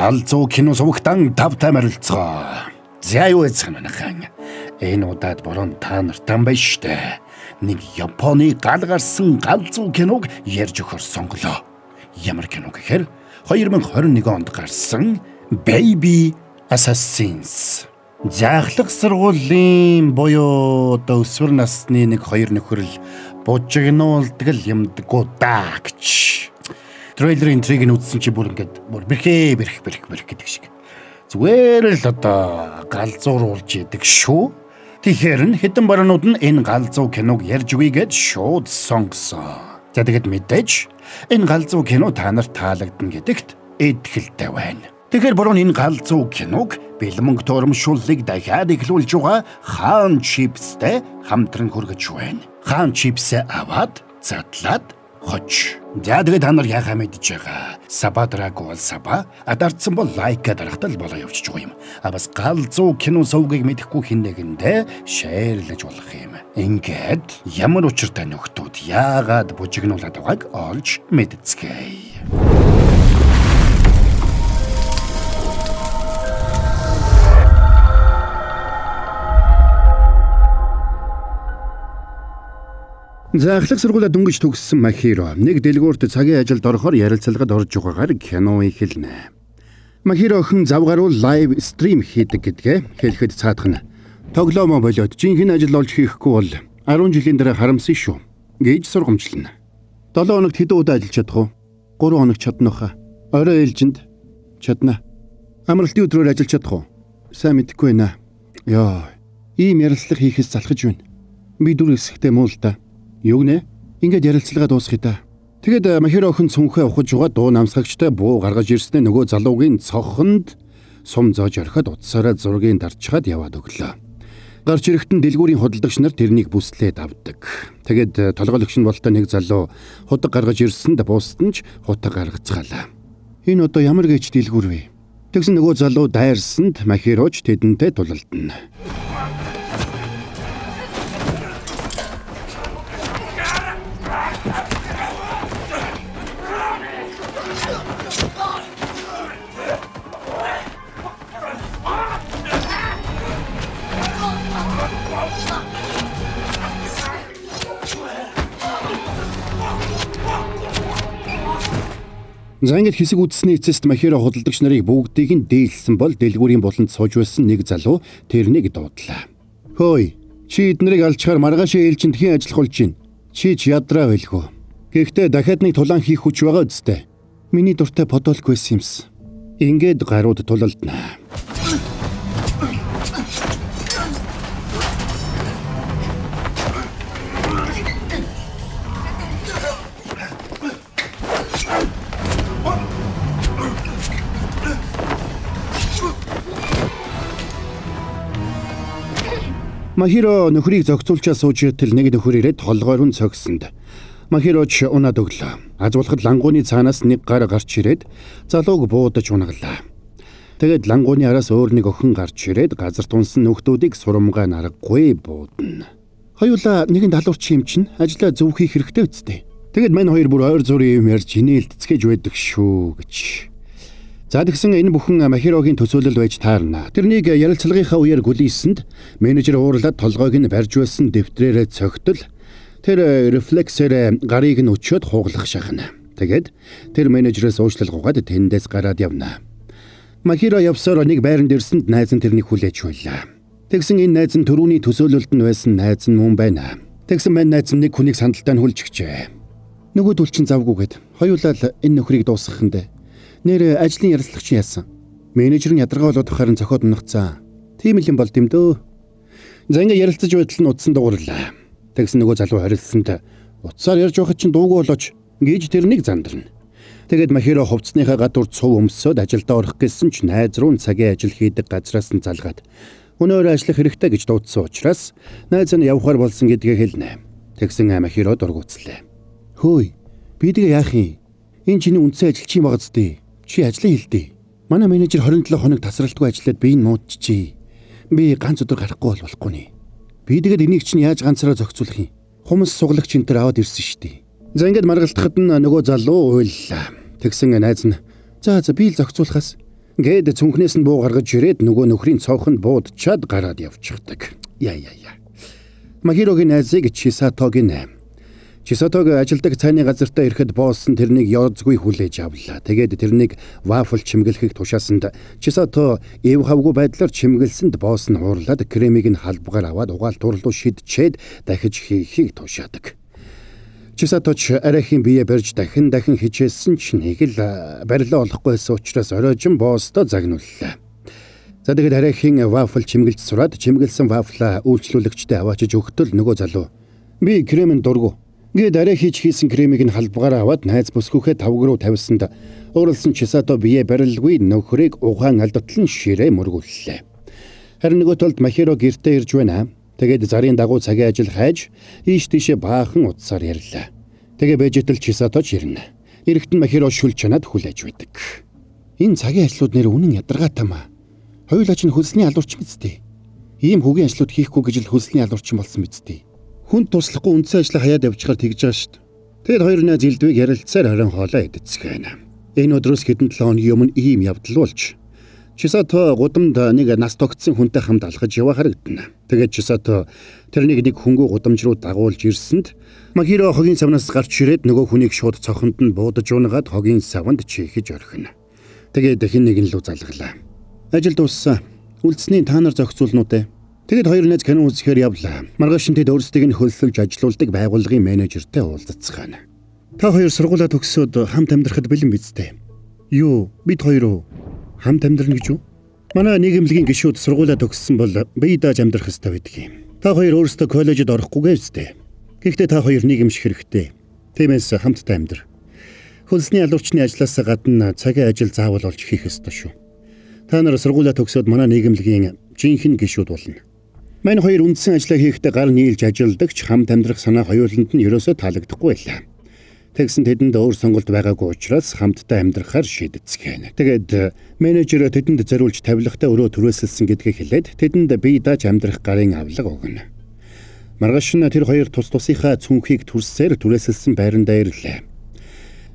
Галзуу кино сувагтан тавтай морилцгоо. За юу эцэг манайхан. Энэ удаад борон та нартай байна штэ. Нэг Японы гал гарсан галзуу киног ярьж өгөхөр сонголоо. Ямар кино гэхээр 2021 онд гарсан Baby Assassins. Заахлах сургуулийн буюу одоо өсвөр насны нэг хоёр нөхөрл бужигнуулдаг л юмдгуу даа гэж. Трейлер интриг нь үзсэн чи бүр ингээд бүр бэрхээ бэрх бэрх бэрх гэдэг шиг. Зүгээр л одоо галзууруулж идэг шүү. Тэгэхээр нь хэдэн баруунууд нь энэ галзуу киног ярьж өгье гэд шууд сонгосон. За тэгэд мэдээж энэ галзуу кино та нарт таалагдана гэдэгт итгэлтэй байна. Тэгэхээр буруу энэ галзуу киног бэлмэнг турамшууллыг дахиад эхлүүлж байгаа хаан чипстэй хамтран хүргэж байна. Хаан чипсээ аваад задлаад хож. За тэгээд та нар яхаа мэдж байгаа. Саба драг бол саба, адарцсан бол лайк дарахтал болоо явчихж байгаа юм. А бас галзуу кино сувгийг мэдэхгүй хин нэгэндээ шеэрлэж болох юм. Ингээд ямар учиртай нөхдүүд яагаад бужигнуулаад байгааг олж мэдцгээе. За ахлах сургуулиа дөнгөж төгссөн Махиро нэг дэлгүүрт цагийн ажилд орохоор ярилцлагад орж байгаагаар кино эхэлнэ. Махиро охин зав гаруул live stream хийдэг гэдгээ хэлэхэд цаадах нь тоглоомоо болиод жинхэнэ ажил олж хийхгүй бол 10 жилийн дараа харамсан шүү гэж сургамжлана. 7 хоногт хэдэн удаа ажиллаж чадах вэ? 3 хоног чадна хаа. Орой ээлжинд чадна. Амралтын өдрөөр ажиллаж чадах уу? Сайн мэдэхгүй байна. Йоо, ийм ярилцлага хийхээс залхаж байна. Би дүр хэсэгтэй муу л да. Юу гэнэ? Ингээд ярилцлага дуусгая та. Тэгэд Махиро охин цүнхээ ухаж байгаа дуу намсгагчтай буу гаргаж ирснээр нөгөө залуугийн цохонд сум зоож орхиод утсаараа зургийг дарчхаад яваад өглөө. Гарч ирэхэд нь дэлгүүрийн худалдагч нар тэрнийг бүслээд авдаг. Тэгээд толгойлогч нь болтой нэг залуу худаг гаргаж ирсэнд буустан ч хутаг гаргацгаалаа. Энэ одоо ямар гэж дэлгүүр вэ? Тэгсэн нөгөө залуу дайрсанд Махироч тэдэнтэй тулалдана. За ингээд хэсэг үдсэний эцэст Махиро худалдагч нарыг бүгдийг нь дээлсэн бол дэлгүүрийн буланд сууж байсан нэг залуу тэрнийг дуудлаа. Хөөй, чи эднэрийг алчхаар маргаашийн ээлжинд хэн ажиллах болж байна? Чи ч ядраа байлгүй. Гэхдээ дахиад нэг тулаан хийх хүч байгаа үсттэй. Миний дуртай подолк байсан юмс. Ингээд гарууд тулалдана. Махиро нөхрийг зохицуулчаа сууж итэл нэг нөхөр ирээд толгойр нь цогсонд. Махироч унаад өглөө. Аз болоход лангууны цаанаас нэг гар гарч ирээд залууг буудаж унаглаа. Тэгээд лангууны араас өөр нэг охин гарч ирээд газар тунсан нөхдүүдийг сурамгай наргагүй буудна. Хоёулаа нэгэн далуурч юм чинь ажлаа зөв хийх хэрэгтэй үсттэй. Тэгээд мань хоёр бүр ойр зургийн юм ярьж инээлтцгээж байдаг шүү гэж. За тэгсэн энэ бүхэн Махирогийн төсөөлөл байж таарна. Тэрнийг ярилцлагынхаа үеэр гүлийсэнд менежер уурлаад толгойг нь барьж байсан дэвтрээрээ цогтол тэр рефлексээр гарыг нь өчөөд хуглах шахна. Тэгээд тэр менежерээс уучлал гуйгаад тэндээс гараад явна. Махиро явсаар нэг байранд ирсэнд найз нь тэрнийг хүлээж байлаа. Тэгсэн энэ найз нь түрүүний төсөөлөлд нь байсан найз нь мөн байна. Тэгсэн мань найз нь нэг хүнийг сандалтай нь хүлж өгчээ. Нөгөөдөл чинь завгүйгээд хоёулаа л энэ нөхрийг дуусгах нь дээ. Нэр ажлын ярилцлага чи яасан? Менежер нь ядаргаа болоод харин цохиод унагцсан. Тийм л юм бол дэм дөө. За ингээ ярилцаж байтал нь утсан дугуурлаа. Тэгсэн нөгөө залуу харилцсанд утсаар ярьж байхад чинь дуугүй болооч гэж тэрнийг зандарна. Тэгээд Махиро хувцсныхаа гадуур цув өмсөөд ажилдаа орох гэсэн ч найз руу цагийн ажил хийдэг газраас нь залгаад өнөөр ажиллах хэрэгтэй гэж дуудсан учраас найз нь явхаар болсон гэдгээ хэлнэ. Тэгсэн Махиро дургуутслаа. Хөөй, би тэгээ яах юм? Энэ чиний үндсэн ажил чи юм байгаа зү? Чи ажлаа хэлдэ. Манай менежер 27 хоног тасралтгүй ажиллаад би энэ муудчихжээ. Би ганц өдөр гарахгүй бол болохгүй нэ. Би тэгээд энийг чинь яаж ганцаараа зохицуулах юм? Хумс суглагч энэ төр аваад ирсэн шүү дээ. За ингээд маргалтахад нь нөгөө залуу уйллаа. Тэгсэн найз нь за за би л зохицуулахаас Гээд цүнхнээс нь буу гаргаж ирээд нөгөө нөхрийн цоохонд буудчаад гараад явчихдаг. Яа яа яа. Махирогийн найзыг Чисато гинэ. Чисатог ажилдаг цайны газартаа ирэхэд босс нь тэрнийг ёозгүй хүлээж авлаа. Тэгээд тэрнийг вафл чимгэлэхийг тушаасанд Чисато эв хавгүй байдлаар чимгэлсэнд босс нь уурлаад кремийг нь халбгаар аваад угаал турлуу шидчээд дахиж хийхийг тушаадаг. Чисато ч арайхийн бие барьж дахин дахин хичээсэн ч нэг л барилаа олохгүй байсан учраас оройжон босстой загнууллаа. За тэгээд арайхийн вафл чимгэлж сураад чимгэлсэн вафлаа үйлчлүүлэгчтэй аваачиж өгтөл нөгөө залуу би кремэн дургу гээд арай хийж хийсэн кремийг нь халбгаараа аваад найз бүсгүйхээ тавг руу тавьсанд ууралсан Чисато бие барилгүй нөхрийг ухаан алдтал нь ширээ мөргүүллээ. Харин нөгөө талд Махиро гэртээ ирж байна. Тэгээд зарын дагуу цагийн ажил хайж ийш тийшээ баахан утсаар ярьлаа. Тэгээ байж итэл Чисато ч ирнэ. Эрэхтэн Махиро шүл чанаад хүлээж байдаг. Энэ цагийн ажлууд нэр үнэн ядаргаатай маа. Хоёулаа чинь хөлсний алуурч мэт дээ. Ийм хөгийн ажлууд хийхгүй гэж л хөлсний алуурчин болсон мэт дээ. Хүнд туслахгүй үндсэн ажлаа хаяад явчихаар тэгж байгаа шүү дээ. Тэгэд хоёр найз элдвийг ярилцсаар оройн хоолоо идцгээнэ. Энэ өдрөөс хэдэн 7 хоногийн өмнө ийм явдал болж Чисато гудамд нэг нас тогтсон хүнтэй хамт алхаж яваа харагдана. Тэгээд Чисато тэрнийг нэг хөнгө гудамж руу дагуулж ирсэнд Махиро хогийн савнаас гарч ирээд нөгөө хүнийг шууд цохонд нь буудаж унгаад хогийн савнд чихэж орхино. Тэгээд хэн нэгэн лүү залглаа. Ажил дууссан. Үлдсний та нар зохицуулнуу дээ. Тэгэд хоёр найз кино үзэхээр явлаа. Маргааш нь тэд өөрсдийг нь хөлсөлж ажилуулдаг байгууллагын менежертэй уулзацгаана. Та хоёр сургуулаа төгсөөд хамт амьдрахад бэлэн биз дээ. Юу, бид хоёр уу? Хамт амьдрна гэж үү? Манай нийгэмлэгийн гишүүд сургуулаа төгссөн бол бие дааж амьдрах ёстой байдаг юм. Та хоёр өөрсдөө коллежид орохгүй гэв зү. Гэхдээ та хоёр нийгэмших хэрэгтэй. Тиймээс хамтдаа амьдр. Хөлсний алуурчны ажлаас гадна цагийн ажил заавал олж хийх ёстой шүү. Та нар сургуулаа төгсөөд манай нийгэмлэгийн жинхэнэ гишүүд болно. Мань хоёр үндсэн ажлаа хийхдээ гар нийлж ажилладаг ч хамт амьдрах санаа хоёуланд нь ерөөсөө таалагдахгүй байлаа. Тэгсэн тэдэнд өөр сонголт байгаагүй учраас хамтдаа амьдрахаар шийдэцгээнэ. Тэгээд менежер тэдэнд зориулж тавилгатай өрөө түрээсэлсэн гэдгийг хэлээд тэдэнд бие дааж амьдрах гарын авлага өгнө. Маргааш нь тэр хоёр тус тусынхаа цүнхийг төрсөөр түрээсэлсэн байрандаа ирлээ.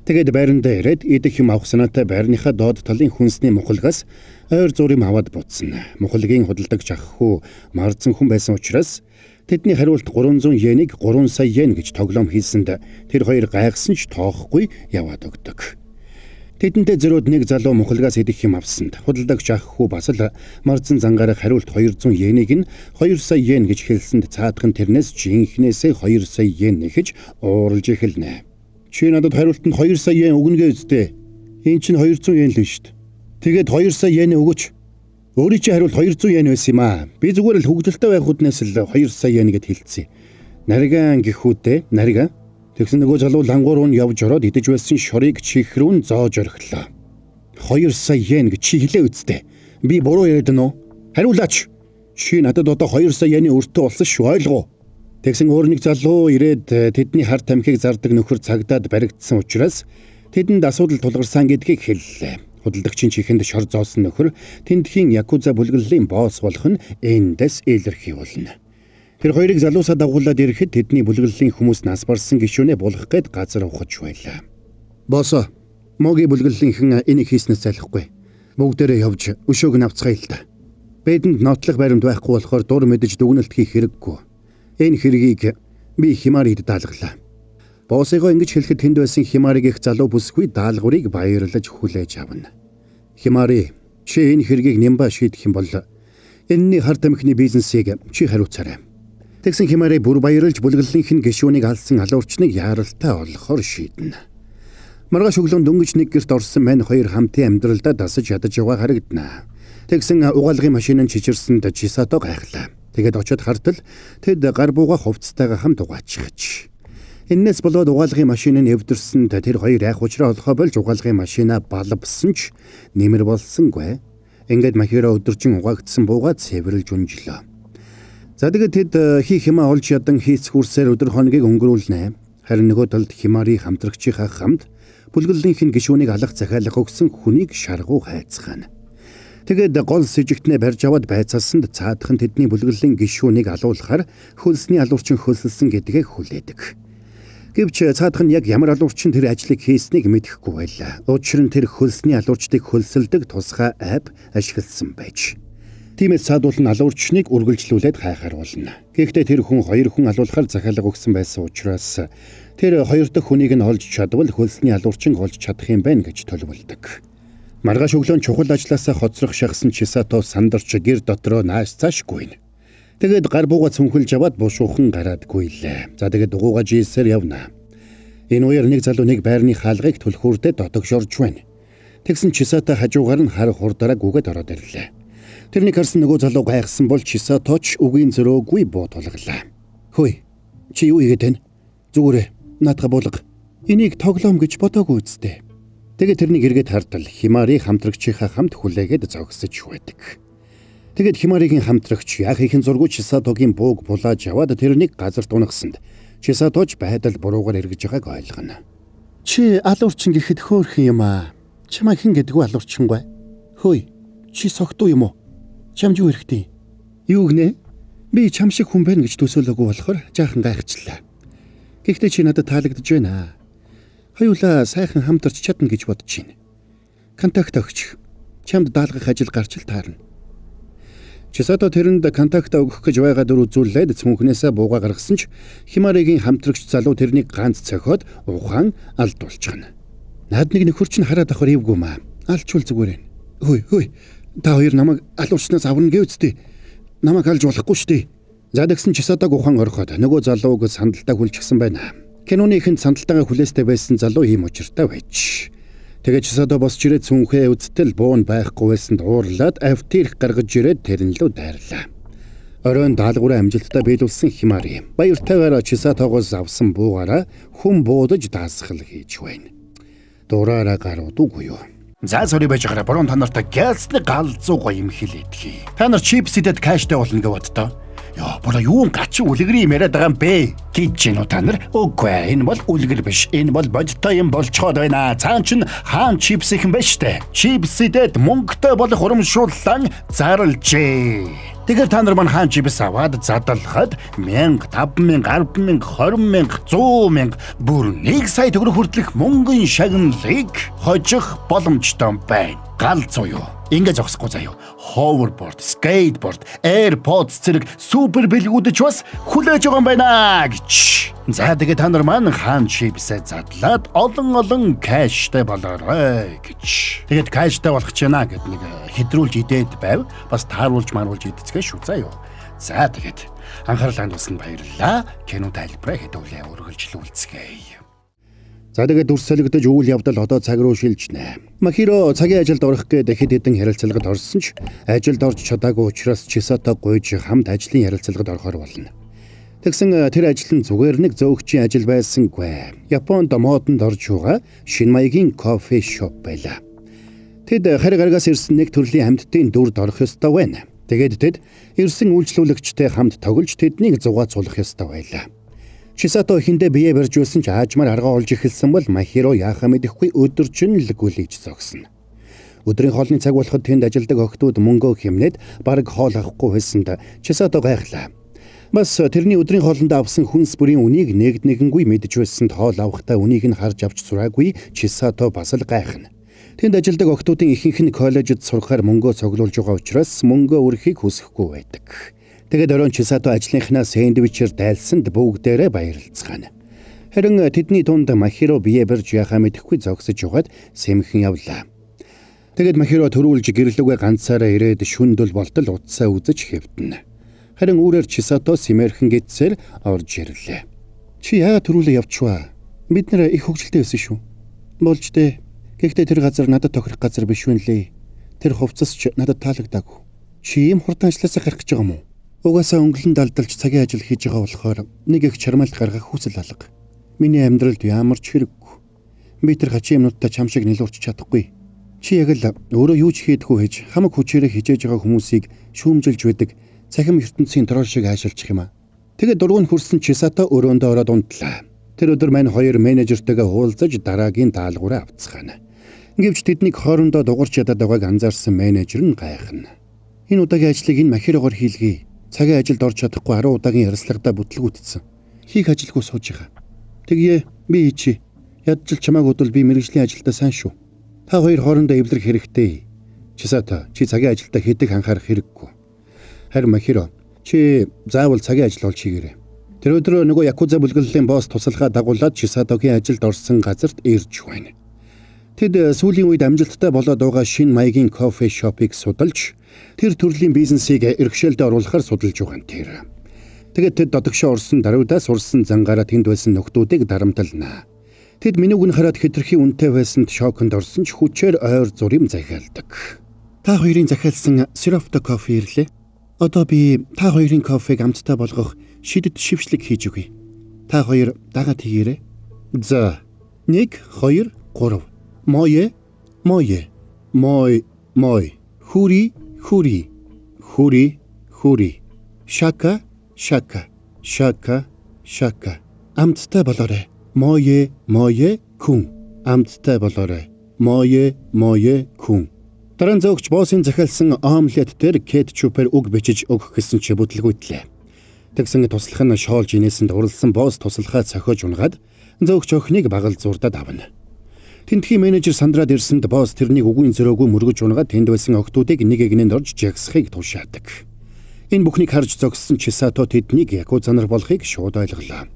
Тэгээд байрандаа ирээд идэх юм авах санаатай байрныхаа доод талын хүнсний мухалгаас ойр зур юм аваад буцсан. Мухалгийн худалдагч ах хүү марзан хүн байсан учраас тэдний хариулт 300 йенийг 3 сая йен гэж тоглоом хийсэнд тэр хоёр гайхсан ч тоохгүй яваад өгдөг. Тэдэнтэй зөрөөд нэг залуу мухалгаас идэх юм авсанд худалдагч ах хүү бас л марзан зангаараа хариулт 200 йенийг нь 2 сая йен гэж хэлсэнд цаадхан тэрнээс жинхнээсээ 2 сая йен нэхэж ууралж эхэлнэ. Чи надад хариултанд 2 сая йен өгнө гээ үсттэй. Энэ чинь 200 йен л шүү дээ. Тэгээд 2 сая йен өгөөч. Өөрийн чинь хариулт 200 йен байсан юм аа. Би зүгээр л хөгжилтэй байх үднээс л 2 сая йен гэд хэлсэн. Нариган гэхүүдээ нариган. Тэгсэн нөгөө залуу лангуур руу явж ороод идэж байсан шорыг чих рүү зоож орхилоо. 2 сая йен гэж чи хэлээ үсттэй. Би буруу яриад байна уу? Хариулаач. Чи надад одоо 2 сая йений өртөө болсон шүү, ойлгоо. Тэгсэн өөр нэг залуу ирээд тэдний хар тамхиг зардаг нөхөр цагдаад баригдсан учраас тэдэнд асуудал тулгарсан гэдгийг хэллээ. Худалдагчийн чихэнд шор зоосон нөхөр тэндхийн якуза бүлэглэлийн босс болох нь эндээс илэрхий болно. Тэр хоёрыг залуусаа дагуулад ирэхэд тэдний бүлэглэлийн хүмүүс нас барсан гишүүнээ булгах гээд газар ухаж байлаа. Босоо, Моги бүлэглэлийнхэн энийг хийснээс зайлахгүй. Бүгдээрээ явж өшөөг нь авцгаая л да. Бэдэнд нотлох баримт байхгүй болохоор дур мэдэж дүгнэлт хийх хэрэггүй. Энэ хэргийг би Химарид даалгалаа. Боссыгоо ингэж хэлэхэд тэнд байсан Химариг их залуу бүсгүй даалгаврыг баярлаж хүлээж авна. Химари, чи энэ хэргийг нямба шийдэх юм бол энэний хар тамхины бизнесийг чи хариуцаарай. Тэгсэн Химари бүр баярлж бүлэглэлийнх нь гишүүнийг алсан алуурчныг яаралтай олохоор шийднэ. Маргааш өглөө дөнгөж нэг гэрт орсон мань хоёр хамтын амьдралдаа дасаж ядаж яваа харагдана. Тэгсэн угаалгын машин нь чичирсэнд Чисато гайхлаа. Тэгээд очиод хартал тэд гар бууга хувцастайгаа хамт угаачихж. Эннээс болоод угаалгын машин нь эвдэрсэн тэр хоёр айх учраа олохоо болж угаалгын машина балбсан ч нэмэр болсонгүй. Ингээд Махиро өдөржин угаагдсан бууга цэвэрлж унжлаа. За тэгээд тэд хийх юмаа олж ядан хийцгүүрсээр өдөр хоногийг өнгөрүүлнэ. Харин нөгөө талд Химари хамтрагчийнхаа хамт бүлэглэлийнх нь гишүүнийг алах захиалга өгсөн хүнийг шаргуу хайцгаана. Тэгээд гол сэжигтнээ барьж аваад байцаасанд цаадхан тэдний бүлэглэлийн гишүүнийг алуулахаар хөлсний алуурчин хөлсөлсөн гэдгээ хүлээдэг. Гэвч цаадах нь яг ямар алуурчин тэр ажлыг хийснийг мэдэхгүй байлаа. Учир нь тэр хөлсний алуурчдыг хөлсөлдөг тусгай app ашигласан байж. Тиймээс цаадуул нь алуурчныг үргэлжлүүлээд хайхаар болно. Гэхдээ тэр хүн хоёр хүн алуулахаар захиалга өгсөн байсан учраас тэр хоёр дахь хүнийг нь олж чадвал хөлсний алуурчин олж чадах юм байна гэж төлөвлөдөг. Маргааш өглөө нь чухал ажлаасаа хоцрох шахсан Чисато сандарч гэр дотроо нааш цаашгүй. Тэгээд гар бууга цүнхэлж аваад бушуухан гараад гүйлээ. За тэгээд дугуйгаа жийсээр явна. Энэ үеэр нэг залуу нэг байрны хаалгыг түлхүүрдээ дотогш орж байна. Тэгсэн Чисато хажуугаар нь хар хурдаараа гүгээд ороод ирлээ. Тэрнийг харсан нөгөө залуу гайхсан бол Чисато ч үгийн зөрөөгүй буу тулгалаа. "Хөөе, чи юу хийгээд байна? Зүгээрээ наадха буулга. Энийг тоглоом гэж бодоогүй үсттэй." Тэгээд тэрнийг эргээд хартал Химари хамтрагчийнхаа хамт хүлээгээд зогсож байдаг. Тэгээд Химаригийн хамтрагч яах ихэн зургүй Чисатогийн бууг булааж аваад тэрнийг газарт унагсанд Чисато ч байдал буруугаар эргэж байгааг ойлгоно. "Чи алуурчин гэхэд хөөрхөн юм аа. Чамайг хэн гэдэггүй алуурчингүй. Хөөе, чи согтуу юм уу? Чамд юу хэрэгтэй? Юу гинэ? Би чам шиг хүн байна гэж төсөөлөөгүй болохоор жаахан гайхчлаа. Гэхдээ чи надад таалагдж байна. Хоёулаа сайхан хамтарч чадна гэж бодож байна. Контакт өгч. Чамд даалгах ажил гарч л таарна." Чисато тэрэнд контакт өгөх гэж байгаа дүр үзүүлээд цүнхнээсээ бууга гаргасан ч Химаригийн хамтрагч залуу тэрнийг ганц цохиод ухаан алдуулчихна. "Над нэг нөхөр чинь хараад авахар эвгүй маа. Алчвал зүгээр ээ. Хөөе, хөөе. Та хоёр намайг алуурчнаас аварна гэвцтэй. Намайг алж болохгүй шүү дээ." За тэгсэн Чисатог ухаан ороход нөгөө залууг сандалдаа хүлчихсэн байна. Киноны ихэнд сандалтайгаа хүлээстэй байсан залуу ийм учиртай байж. Тэгээд Чисато босч ирээд цүнхээ үзтэл буун байхгүй байсанд уурлаад автирх гаргаж ирээд тэрэн лөө дайрлаа. Оройн даалгавраа амжилттай биелүүлсэн Химари баяртайгаар Чисатогоос авсан буугаараа хүн буудаж даасгал хийж байна. Дураараа гарууд үгүй юу? За sorry байж байгаараа буруу та нартай гэлсний галзуу гоё юм хэлээдхий. Та нар чипс идээд cash тай болно гэж боддоо. Йоо, буруу юун гачин үлгэрийн юм яриад байгаа юм бэ? Гэж гинүү та нар? Үгүй ээ, энэ бол үлгэр биш. Энэ бол бодиттой юм болцоход байна. Цаан чинь хаан чипс их юм байна штэ. Чипс идээд мөнгөтэй болох урамшууллан зарлжээ. Тэгэхээр та нар маань хаан чипс аваад задлахад 1000, 5000, 10,000, 20,000, 100,000 бүр 1 сая төгрөг хүртэлх мөнгөн шагналыг хожих боломжтой байна. Галзуу юу? Ингээ зогсохгүй заяо. Hoverboard, skateboard, AirPods зэрэг супер бэлгүүдэж бас хүлээж байгаа юм байна гэж. За тэгээ та нар маань хаан чипсээ задлаад олон олон cash тай болоорой гэж. Тэгээд cash тай болох ч байна гэд нэг хэдрүүлж идээд байв. Бас тааруулж мааруулж идцгээ шүү заяо. За тэгээд анхаарал хандуулсанд баярлалаа. Кино тайлбараа хэдүүлээ үргэлжлүүлцгээе. За тэгээд дүрс солигдож үйл явдал одоо цаг руу шилжнэ. Махиро цагийн ажилд орох гээд хэд хэдэн харилцалгад орсон ч ажилд орж чадаагүй учраас Чисато гуйж хамт ажлын харилцалгад орохоор болно. Тэгсэн тэр ажил нь зүгээр нэг зөөгчийн ажил байсангүй. Японд модонд орж байгаа шинэ маягийн coffee shop байлаа. Тэд харь гаргаас ирсэн нэг төрлийн амьтдын дүрд орох ёстой байна. Тэгээд тэд ирсэн үйлчлүүлэгчтэй хамт тоглож тэднийг зугаацуулах ёстой байлаа. Чисато эхэндээ бие барьж байсан ч аажмаар аргаа олж эхэлсэн бол Махиро яахаа мэдэхгүй өдөржин л гүлийж зогсно. Өдрийн хоолны цаг болоход тэнд ажилдаг охидууд мөнгөө хэмнээд бараг хоол авахгүй байсанд Чисато гайхлаа. Бас тэрний өдрийн хоолонд авсан хүнс бүрийн үнийг нэг нэгэнгүй мэдж байсанд хоол авахдаа үнийг нь харж авч сураагүй Чисато бас л гайхна. Тэнд ажилдаг охидуудын ихэнх нь коллежид сурахаар мөнгөө цуглуулж байгаа учраас мөнгөө өрөхийг хүсэхгүй байдаг. Тэгээд оройн Чисато ажлынхнаа сэндвичээр дайлсанд бүгдээрээ баярлцгаана. Харин тэдний дунд Махиро бие барьж яхаа мэдэхгүй зогсож байгаад сэмхэн явлаа. Тэгээд Махиро төрүүлж гэрлүүгээ ганцаараа ирээд шүндөл болтол утсаа үзэж хэвтэнэ. Харин үүрээр Чисато сэмэрхэн гидсээр орж ирлээ. "Чи яагаад төрүүлээ явчихваа? Бид нэр их хөгжилтэй байсан шүү." "Болж дээ. Гэхдээ тэр газар надад тохирох газар биш вэ лээ. Тэр хувцас ч надад таалагдаагүй. Чи ийм хурдан ажлаасаа гарах гэж байгаа юм уу? Угаасаа өнгөлөн далдалж цагийн ажил хийж байгаа болохоор нэг их чармайлт гаргах хүсэл алга. Миний амьдралд ямар ч хэрэггүй. Би тэр хачин юмнуудтай чам шиг нэлурч чадахгүй. Чи яг л өөрөө юу ч хийдэггүй хийж хамаг хүчээрээ хичээж байгаа хүмүүсийг шүүмжилж байдаг цахим ертөнцийн трол шиг аашилчих юм аа." Тэгээд дургуун хөрсөн Чисато өрөөндөө ороод унтлаа. Тэр өдөр мань хоёр менежертэйгээ уулзаж дараагийн даалгавраа авцгаана. Гэвч тэднийг хоорондоо дугарч ядаад байгааг анзаарсан менежер нь гайхна. "Энэ удаагийн ажлыг энэ Махирогоор хийлгэе. Цагийн ажилд орж чадахгүй 10 удаагийн ярилцлагадаа бүтлгүүтсэн. Хийх ажилгүй сууж байгаа. Тэгье би хийчи. Ядчил чамааг бодвол би мэрэгжлийн ажилдаа сайн шүү. Та хоёр хоорондоо эвлэрэх хэрэгтэй. Чисато чи цагийн ажилдаа хэдэг анхаарах хэрэггүй. Харин Махиро чи заавал цагийн ажил олж хийгээрэй. Тэр өдөр нөгөө Якуза бүлэглэлийн босс тусалгаа дагуулад Чисатогийн ажилд орсон газарт ирж байна. Тэд сүүлийн үед амжилттай болоод байгаа шинэ маягийн кофе шопыг судалж тэр төрлийн бизнесийг эрхшээлдээ оруулахар судалж байгаа юм тэр. Тэгээд тэд дотогшоо орсон даруйдаа сурсан зангаараа тэнд байсан нөхдүүдийг дарамтлана. Тэд менюг нь хараад хэтэрхий үнэтэй байсанд шоконд орсон ч хүчээр ойр зур юм захиалдаг. Та хоёрын захиалсан сироптой кофе ирлээ. Одоо би та хоёрын кофег амттай болгох шидэт шившлэг хийж өгье. Та хоёр дагаад хийгээрэй. За 1 2 3. Моё моё мой мой хури хури хури хури шака шака шака шака амттай болоорой. Моё моё күн амттай болоорой. Моё моё күн. Дараа нь зөөгч боссын захиалсан омлет дээр кетчупээр үг бичиж өгөх гэсэн чи бүтлгүүтлээ. Тэгсэн туслах нь шоолж инээсэнд уралсан босс туслахаа цохиож унгаад зөөгч охиныг багал зурдад авна. Тентхийн менежер сандраад ирсэнд босс тэрнийг үгүй зөрөөгүй мөргөж унгаад тэнд байсан охтуудыг нэг нэгнэнд орж жагсахыг тушаадаг. Энэ бүхнийг харж зогссон Чисато тэднийг якуза нар болохыг шууд ойлголоо.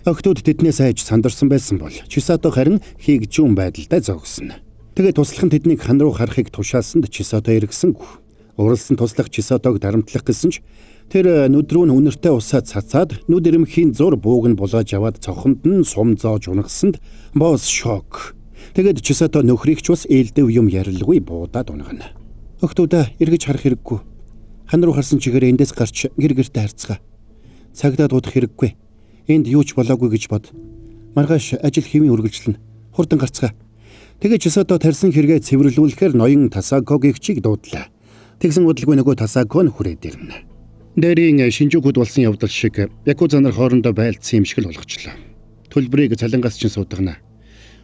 Охтууд тэднээс айж сандарсан байсан бол Чисато харин хийгжүүн байдалтай зогсно. Тэгээд туслах нь тэднийг хан руу харахыг тушаасанд Чисато эргэсэнгүй. Уралсан туслах Чисатог дарамтлах гэсэн ч тэр нүд рүү нь үнэртэй усаа цацаад нүд ирэмхийн зур бууг нь булааж аваад цохонд нь сум зоож унгасанд босс шок. Тэгээд Чисато нөхрийг ч бас ээлдэв юм ярилгүй буудаад унгана. Охтуудаа эргэж харах хэрэггүй. Хан руу харсан чигээр эндээс гарч гэр гэртээ харцгаа. Цагдаа дуудах хэрэггүй. Энд юу ч болоогүй гэж бод. Маргааш ажил хэвийн үргэлжлэнэ. Хурдан гарцгаа. Тэгээд Чисато тарьсан хэрэгээ цэвэрлүүлэхээр ноён Тасакогийн чиг дуудлаа. Тэгсэн удалгүй нөгөө Тасако нь хүрээд ирнэ. Дэрийн Шинжүкуд болсон явдал шиг якуза нар хоорондоо байлдсан юм шиг л болгочлоо. Төлбөрийг цалингаас чинь суудагна.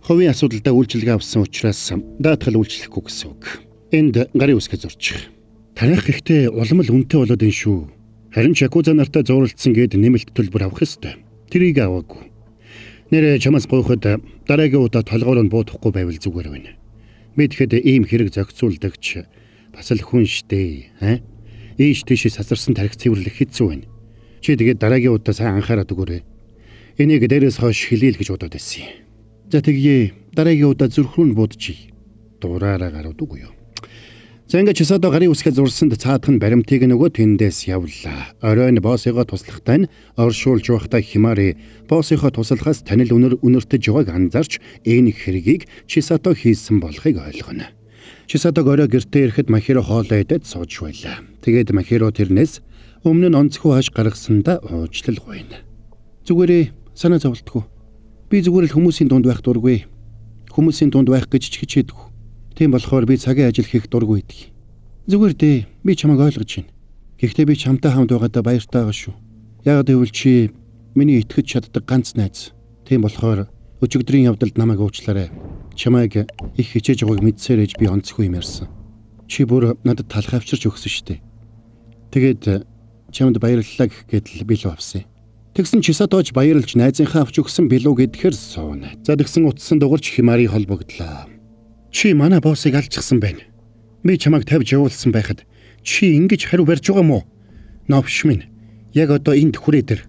Хувийн асуудалдаа үйлчилгээ авсан учраас даатгал үйлчлэхгүй гэсэн үг. Энд гарын үсгээ зурчих. Таних гэхдээ улам л үнэтэй болоод ин шүү. Харин ч якуза нартай зууралдсан гээд нэмэлт төлбөр авах ёстой. Тэрийг аваагүй. Нэрээ чамаас гуйхад дараагийн удаа толгоор нь буудахгүй байвал зүгээр байна. Би тэгэхэд ийм хэрэг зохицуулдагч бас л хүн штэ, аа? Ийш тийш сасарсан тарих цэвэрлэх хэцүү байна. Чи тэгээд дараагийн удаа сайн анхаарад өгөөрэй. Энийг дээрээс хойш хэлээл гэж бодоод байсан юм. За тэгье дараагийн удаа зүрх рүү нь буудчих. Дураараа гарууд үгүй юу? За ингээд Чисато гарын үсгээ зурсанд цаадах нь баримтыг нөгөө тэндээс явлаа. Оройн боссыгоо туслахтай нь оршуулж байхдаа Химари боссынхоо туслахаас танил үнэр үнэртэж байгааг анзаарч энэ хэргийг Чисато хийсэн болохыг ойлгоно. Чисатог орой гэртээ ирэхэд Махиро хоолоо идээд сууж байлаа. Тэгээд Махиро тэрнээс өмнө нь онцгой хаш гаргасандаа уучлал гуйна. Зүгээрээ санаа зовлтгүй. Би зүгээр л хүмүүсийн дунд байх дургүй. Хүмүүсийн дунд байх гэж ч хичээдэггүй. Тийм болохоор би цагийн ажил хийх дургүй байдаг. Зүгээр дээ, би чамайг ойлгож байна. Гэхдээ би чамтай хамт байгаадаа баяртай байгаа шүү. Яагаад гэвэл чи миний итгэж чаддаг ганц найз. Тийм болохоор өчигдрийн явдалд намайг уучлаарай. Чамайг их хичээж байгааг мэдсээр ээж би онцгүй юм ярьсан. Чи бүр надад талх авчирч өгсөн шүү дээ. Тэгээд чамд баярлалаа гэх гээд л билүү авсан. Тэгсэн Чисатож баярлж найзынхаа авч өгсөн билүү гэдэхэр сууна. За тэгсэн утсан дугарч Химари холбогдлоо. Чи манай боссыг алчихсан байна. Би чамайг тавьж явуулсан байхад чи ингэж хариу барьж байгаа мó? Новш минь. Яг одоо энд хүрээд ир.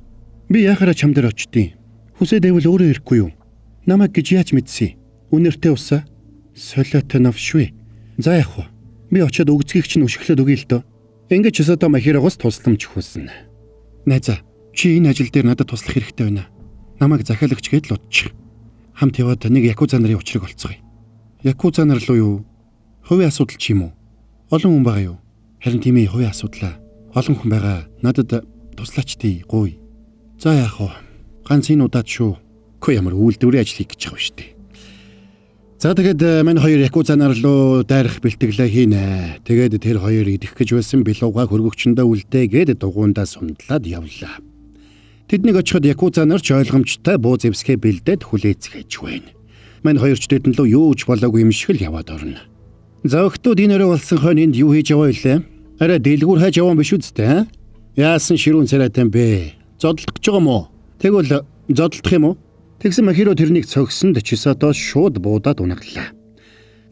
Би яхаараа чам дээр очдیں۔ Хүсээд байвал өөрөө ирэхгүй юу? Намайг гэж яаж мэдсэн? Үнэртэй усаа. Солиотой новшвэ. За яах вэ? Би очиод өгцгийг чинь өшөглөөд өгье л дөө. Ингэж Чисато Махирогоос тусламж хүснэ. Найзаа, чи энэ ажил дээр надад туслах хэрэгтэй байна. Намайг захиалагч гээд л утчих. Хамт яваад нэг якуза нарын учрыг олцгоё. Якуза нар руу юу? Хувийн асуудал ч юм уу? Олон хүн байгаа юу? Харин тийм ээ, хувийн асуудлаа. Олон хүн байгаа. Надад туслаач тий, гуй. За яах вэ? Ганц энэ удаад шүү. Хөө ямар үйлдвэрийн ажил хийх гэж байгаа юм шүү дээ. За тэгээд мань хоёр якуза нар руу дайрах бэлтгэлээ хийнэ. Тэгээд тэр хоёр идэх гэж байсан билууга хөргөгчөндөө үлдээгээд дугуундаа сундлаад явлаа. Тэднийг очиход якуза нар ч ойлгомжтой буу зэвсгээ бэлдээд хүлээцгээж байна. Мань хоёр ч тэдэн лөө юу ч болоогүй юм шиг л яваад орно. За охтууд энэ өрөө болсон хойно энд юу хийж яваа вэ? Арай дэлгүүр хайж яваа биш үсттэй. Яасан ширүүн царайтай юм бэ? Зодолдох гэж байгаа юм уу? Тэгвэл зодолдох юм уу? Тэгсэн Махиро тэрнийг цогсонд Чисато шууд буудаад унаглаа.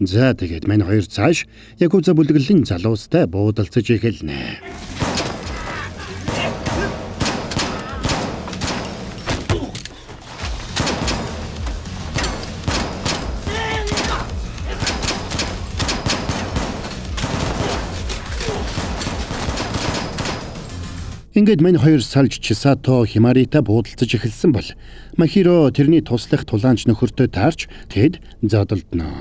За тэгээд мань хоёр цааш Якуза бүлэглэлийн залуустай буудалцаж эхэлнэ. Ингээд мань хоёр салж Чисато Химарита буудалцаж эхэлсэн бол Махиро тэрний туслах тулаанч нөхөртөө таарч тэд зодолдно.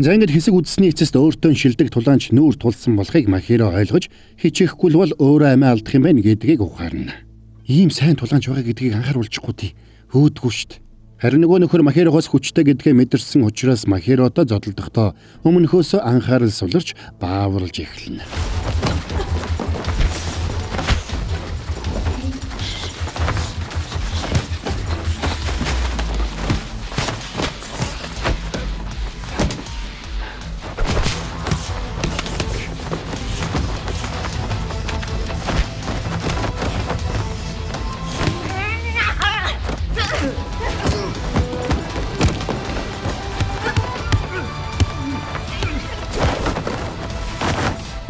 За ингээд хэсэг үдсэний эцэст өөртөө шилдэг тулаанч нүүр тулсан болохыг Махиро ойлгож хичээхгүй л бол өөрөө амиа алдах юм байна гэдгийг ухаарна. Ийм сайн тулаанч байгаа гэдгийг анхааруулчихгүй тий. Өөдгүү штт. Харин нөгөө нөхөр Махирогоос хүчтэй гэдгээ мэдэрсэн учраас Махиродо зодолдохдоо өмнөхөөсөө анхаарал суларч бааварлж эхэлнэ.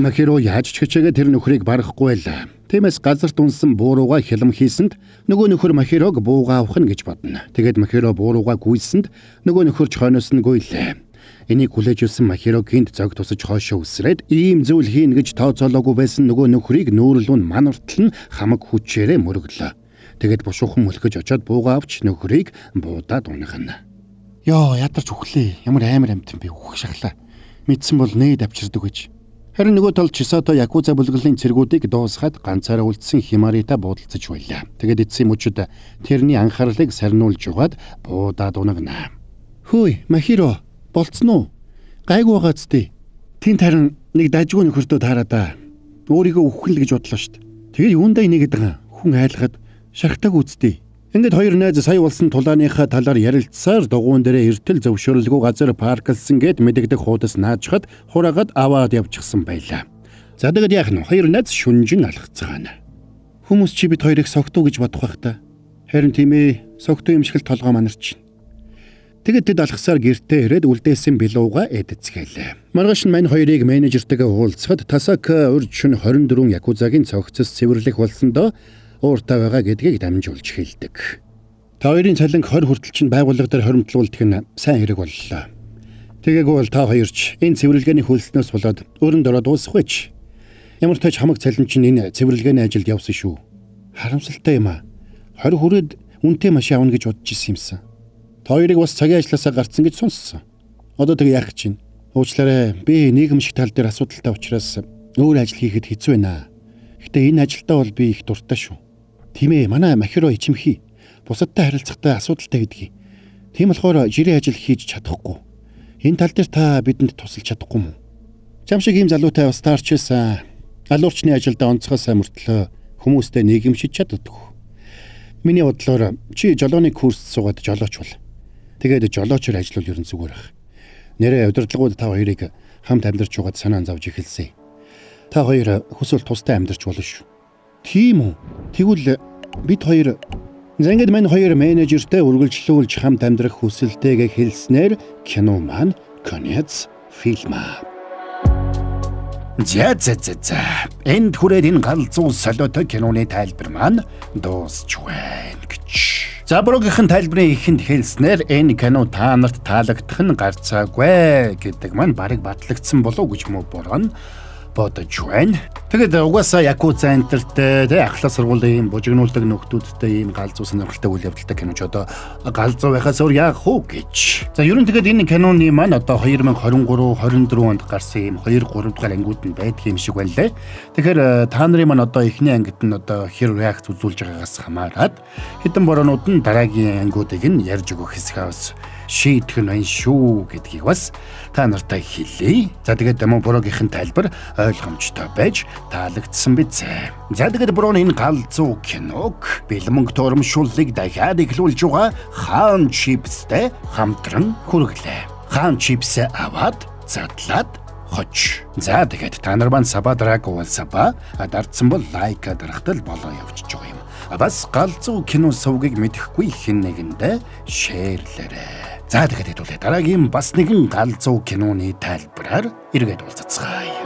Махиро яаж ч хичээгээ тэр нөхрийг барахгүй байлаа. Тиймээс газарт унсан буурууга хялам хийсэнд нөгөө нөхөр Махирог буугаа авах нь гэж бодно. Тэгээд Махиро буурууга гүйсэнд нөгөө нөхөр ч хойноос нь гүйлээ. Энийг хүлээж өссөн Махиро гинт зог тусаж хойшоо үсрээд ийм зүйл хийнэ гэж тооцоолоогүй байсан нөгөө нөхрийг нүүрлүүн ман уртал нь хамаг хүчээрээ мөрөглөө. Тэгээд бушуухан мөлхөж очиод буугаа авч нөхрийг буудаад унагана. Йоо, ядарч үхлээ. Ямар амар амтан бэ? Үхэх шахлаа. Мэдсэн бол нээд авчирдаг гэж. Харин нөгөө талд Чисато Якуза бүлэглэлийн цэргүүдийг дуусгаад ганцаараа үлдсэн Химарита буудалцаж байлаа. Тэгээд эцсийн мөчид тэрний анхаарлыг сарниулж угаад буудаад унагна. Хөөе, Махиро, болцсон уу? Гайгүй байгаа ч тий. Тин тарин нэг дажгүй нөхөртөө таараа да. Өөрийгөө үхэх л гэж бодлоо штт. Тэгээ юундаа инээгээд байгаа? Хүн айлгаад шархтаг үсттэй. Ингээд хоёр найз сая болсон тулааныхаа талаар ярилцсаар дугуун дээрээ эртэл зөвшөөрлгүй газар парклсан гэд мэдэгдэх хуудас наажхад хураагаад аваад явчихсан байлаа. За тэгээд яах нь хоёр найз шүнжин алхацгаана. Хүмүүс чи бид хоёрыг согтуу гэж бодох байх та. Харин тийм ээ, согтуу юм шиг л толгой манарч. Тэгээд тэд алхасаар гэртээ ирээд үлдээсэн билууга эдцгээлээ. Маргааш нь мань хоёрыг менежертэйгээ уулзахад Тасака урьд шөнө 24 Якузагийн цогцос цэвэрлэх болсондоо ууртай байгаа гэдгийг дамжуулж хэлдэг. Та хоёрын цалинг 20 хүртэл чинь байгууллага дээр хоримтлуулдаг нь сайн хэрэг боллоо. Тэгээгүй бол та хоёр ч энэ цэвэрлэгээний хөлснөөс болоод өрөнд ороод дуусах байж. Ямар ч тач хамаг цалин чинь энэ цэвэрлэгээний ажилд явсан шүү. Харамсалтай юм аа. 20 хүрээд үнэтэй машин авна гэж бодож ирсэн юмсан. Та хоёрыг бас цагийн ажлаасаа гарцсан гэж сонссон. Одоо тэг яах чинь? Уучлаарай. Би нийгэмшиг тал дээр асуудалтай учраас өөр ажил хийхэд хэцүү байна. Гэтэ энэ ажилдаа бол би их дуртай шүү. Тийм ээ, манай Махиро ичимхий. Бусадтай харилцахдаа асуудалтай гэдгийг. Тийм болохоор жирийн ажил хийж чадахгүй. Энэ тал дээр та бидэнд тусалж чадахгүй юм уу? Чам шиг ийм залуутай бас таарч байсан. Алуурчны ажилдаа онцгой сайн мөртлөө хүмүүстэй нийгэмшиж чаддаг. Миний бодлоор чи жолооны курст суугаад жолооч бол. Тэгээд жолоочор ажиллавал ер нь зүгээр ах. Нэрээ удирдлагууд та хоёрыг хамт амьдарч байгаад санаа зовж эхэлсэн. Та хоёр хүсвэл тустай амьдарч болно шүү. Тийм үү? Тэгвэл бид хоёр за ингээд мань хоёр менежертэй үргэлжлүүлж хамт амьдрах хүсэлтэйгээ хэлснээр кино маань конец фильма. За за за за. Энд хүрээд энэ галзуу солиотой киноны тайлбар маань дуусч байна гэж. За брогийнхэн тайлбарын ихэнд хэлснээр энэ кино та нарт таалагдах нь гарцаагүй гэдэг маань бараг батлагдсан болов уу гэж мө борон бодож байна. Тэгээд угаасаа Якуза энтертэй тэ ахлах сургуулийн бужигнуулдаг нөхдүүдтэй ийм галзуу сонирхолтой үйл явдалтай киноч одоо галзуу байхаас өөр яах вэ гэж. За ер нь тэгээд энэ киноны маань одоо 2023 24 онд гарсан ийм 2 3 дугаар ангиуд нь байдаг юм шиг байна лээ. Тэгэхээр та нарын маань одоо эхний ангид нь одоо хэр реакц үзүүлж байгаагаас хамаарат хэдэн боронууд нь дараагийн ангиудыг нь ярьж өгөх хэсгээс шийдэх нь байна шүү гэдгийг бас та нартай хэлье. За, тэгээд мөн Брогийнхэн тайлбар ойлгомжтой байж таалагдсан биз. За, тэгээд Броны энэ галзуу киног бэлэн мөнгө урамшууллыг дахиад эхлүүлж байгаа Хаан чипстэй хамтран хүргэлээ. Хаан чипс аваад задлаад хож. За, тэгээд та нар маань sub аа дараагүй бол sub аа дардсан бол like аа дарахтал болоо явчихж байгаа юм. Бас галзуу кино сувгийг мэдэхгүй хэн нэгэндээ share лээрэй. За, тэгээд хэдүүлээ дараагийн бас нэгэн галзуу киноны тайлбараар эргээд уулзацгаая.